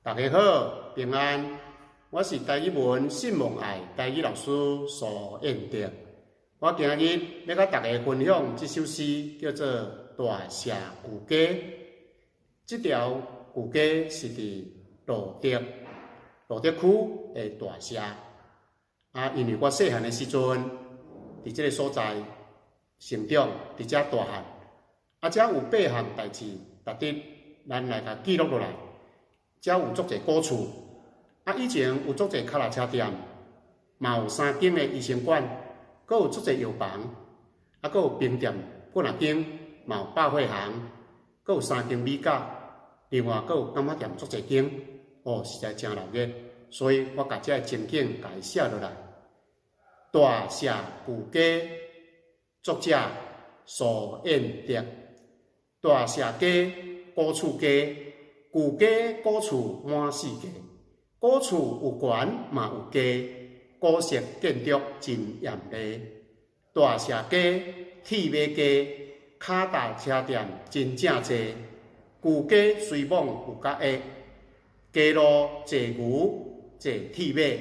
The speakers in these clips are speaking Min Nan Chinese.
大家好，平安。我是台語文信望愛台語老師蘇彥德。我今日欲佮大家分享這首詩，叫做《大社舊街》。這條舊街是佇蘆竹蘆竹區的大社。啊，因為我細漢的時陣，佇這个所在成長，佇遮大漢。啊，遮有八項代誌，值得咱來共記錄落來。遮有足濟古厝，啊，以前有足濟跤踏車店，嘛有三間的醫生館，閣有足濟藥房，啊，閣有冰店幾若間，嘛有百貨行，閣有三間美甲，另外閣有柑仔店足濟間，哦，實在誠熱鬧。所以我共這个情景共伊寫落來。大社舊街，作者蘇彥德。大社街，古厝街。舊街古厝滿四界，古厝有懸嘛有低，古色建築真豔麗。大社街、鐵馬街、跤踏車店真正濟。舊街雖罔有較矮，街路濟牛濟鐵馬。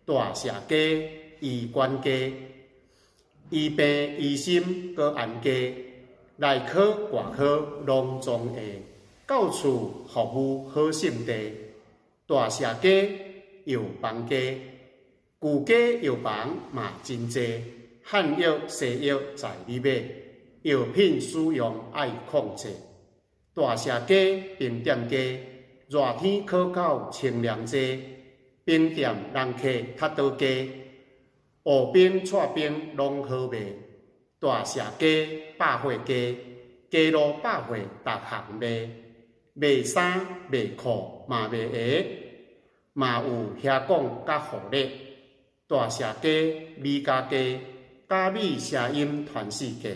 大社街、醫館街，醫病醫心閣安家，內科外科攏總會。到處服務好勝地，大社街藥房街，舊街藥房嘛真濟，漢藥西藥在你買，藥品使用愛控制。大社街冰店街，熱天可口清涼濟，冰店人客較倒加，芋冰蔡冰攏好賣。大社街百貨街，街路百貨逐項賣。賣衫賣褲嘛賣鞋，嘛有遐講佮護理。大社街美甲街，佳美聲音傳世界，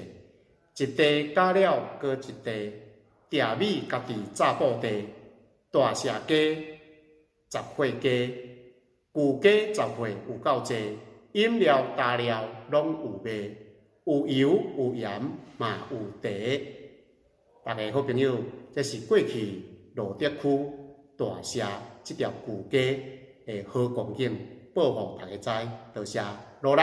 一地加了閣一地，嗲米家己炸布袋。大社街雜貨街，舊街雜貨有夠濟，飲料焦料攏有賣，有油有鹽嘛有茶。大家好朋友，這是過去蘆竹區大社這條舊街的好光景，報予大家知。多謝努力。